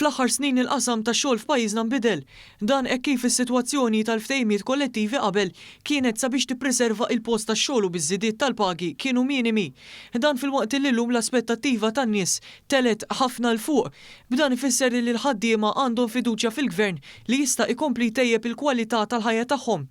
Fl-aħħar snin il-qasam tax-xogħol f'pajjiżna nbidel. Dan hekk kif is-sitwazzjoni tal-ftehimiet kollettivi qabel kienet sabiex tippreserva il-post tax-xogħol u biż-żidiet tal-pagi kienu minimi. Dan filwaqt li llum l-aspettattiva tan-nies telgħet ħafna 'l fuq. B'dan ifisser li l-ħaddiema għandhom fiduċja fil-Gvern li jista' ikompli jtejjeb il-kwalità tal-ħajja tagħhom.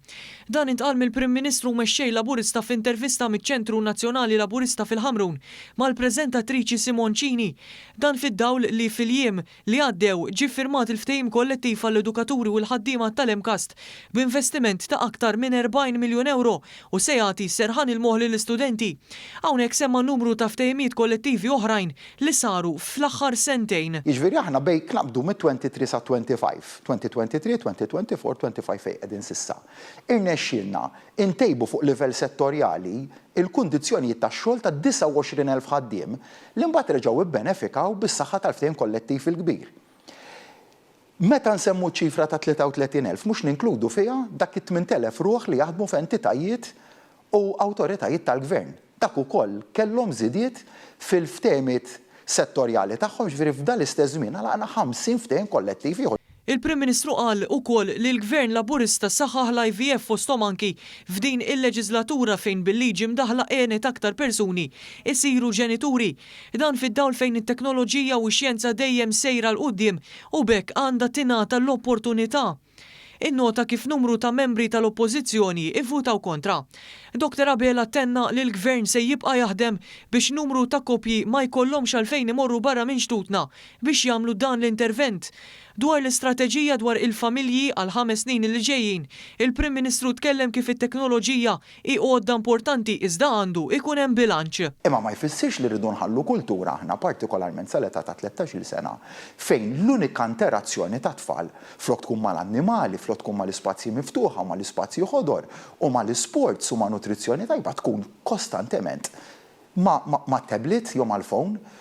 Dan intqal mill-Prim Ministru u Mexxej Laburista f'intervista miċ-Ċentru Nazzjonali Laburista fil-Ħamrun mal-preżentatriċi Simone Cini. Dan fid-dawl li fil-jiem li għaddew ġie ffirmat il-ftehim kollettiv għall-edukaturi u l-ħaddiema tal-MCAST b'investiment ta' aktar minn 40 miljun ewro u se jagħti serħan il-moħħ lill-istudenti. Hawnhekk semma numru ta' ftehimiet kollettivi oħrajn li saru fl-aħħar sentejn. Jiġifieri aħna bejn naqbdu mit-23 sa 25, 2023, 2024, 25 fejn qegħdin s'issa, irnexxielna ntejbu fuq livell settorjali il-kundizzjonijiet tax-xogħol ta' 29,000 ħaddiem li mbagħad reġgħu bbenefikaw bis-saħħa tal-ftehim kollettiv il-kbir. Meta nsemmu ċ-ċifra ta' 33,000 mhux ninkludu fiha dak it-8,000 ruħ li jaħdmu f'entitajiet u awtoritajiet tal-gvern. Dak ukoll kellhom żidiet fil-ftehimiet settorjali tagħhom, jiġifieri f'dan l-istess żmien għalaqna 50 ftehim kollettiv ieħor. Il-Prim Ministru qal ukoll li l-Gvern Laburista saħħaħ l-IVF fosthom anki f'din il-leġiżlatura fejn bil-liġi mdaħħla għenet aktar persuni jsiru ġenituri. Dan fid-dawl fejn it-teknoloġija u x-xjenza dejjem sejra 'l quddiem u b'hekk għandha tingħata l-opportunità. Innota kif numru ta' membri tal-Oppożizzjoni ivvutaw kontra. Dr Abela tenna li l-Gvern se jibqa' jaħdem biex numru ta' koppji ma jkollhomx għalfejn imorru barra minn xtutna biex jagħmlu dan l-intervent. Dwar l-istrateġija dwar il-familji għall-ħames snin li ġejjin, il-Prim Ministru tkellem kif it-teknoloġija hi għodda importanti iżda għandu jkun hemm bilanċ. Imma ma jfissirx li rridu nħallu kultura aħna, partikolarment sal-età ta' 13-il sena, fejn l-unika interazzjoni tat-tfal, flok tkun mal-annimali, flok tkun mal-ispazji miftuħa u mal-ispazji ħodor u mal-isports u ma' nutrizzjoni tajba, tkun kostantement ma' tablet jew mal-phone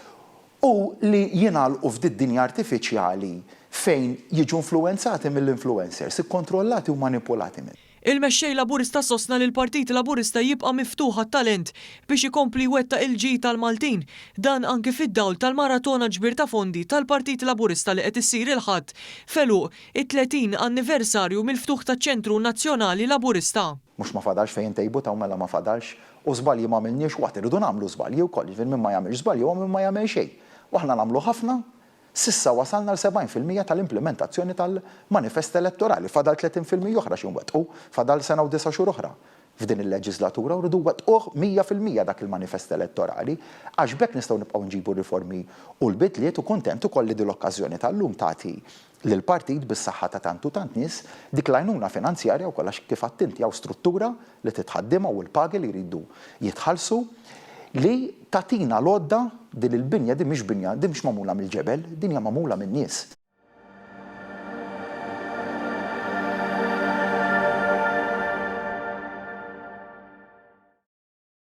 u li jingħalqu f'did-dinja artifiċjali fejn jiġu influwenzati mill-influencers, ikkontrollati u manipulati minn. Il-mexxej Laburista sostna li l-Partit Laburista jibqa' miftuħ għat-talent biex ikompli jwettaq il-ġid tal-Maltin. Dan anki fid-dawl tal-maratona ġbir ta' fondi tal-Partit Laburista li qed issir il-Ħadd f'għeluq it-30 anniversarju mill-ftuħ taċ-Ċentru Nazzjonali Laburista. Mhux ma fadalx fejn intejbu taw mela ma fadalx u żbalji ma għamilniex waqt irridu nagħmlu żbalji wkoll, jiġifieri min ma jagħmilx żbalji huwa min ma jagħmel xejn. U aħna nagħmlu ħafna. S'issa wasalna għal 70% tal-implimentazzjoni tal-manifest elettorali, fadal 30% oħra xi nwettqu, fadal sena u 9 xhur oħra f'din il-leġislatura u rridu nwettquh 100% dak il-manifest elettorali, għax b'hekk nistgħu nibqgħu nġibu r-riformi u l-bidliet. U kuntent ukoll li din l-okkażjoni tal-lum tagħti lill-partit, bis-saħħa ta' tant u tant nies, dik l-għajnuna finanzjarja wkoll, għax kif għedt inti hawn struttura li titħaddimha u l-pagi li jridu jitħallsu li tagħtina l-għodda. Din il-binja, din mhix binja, din mhix magħmula mill-ġebel, din hija magħmula min-nies.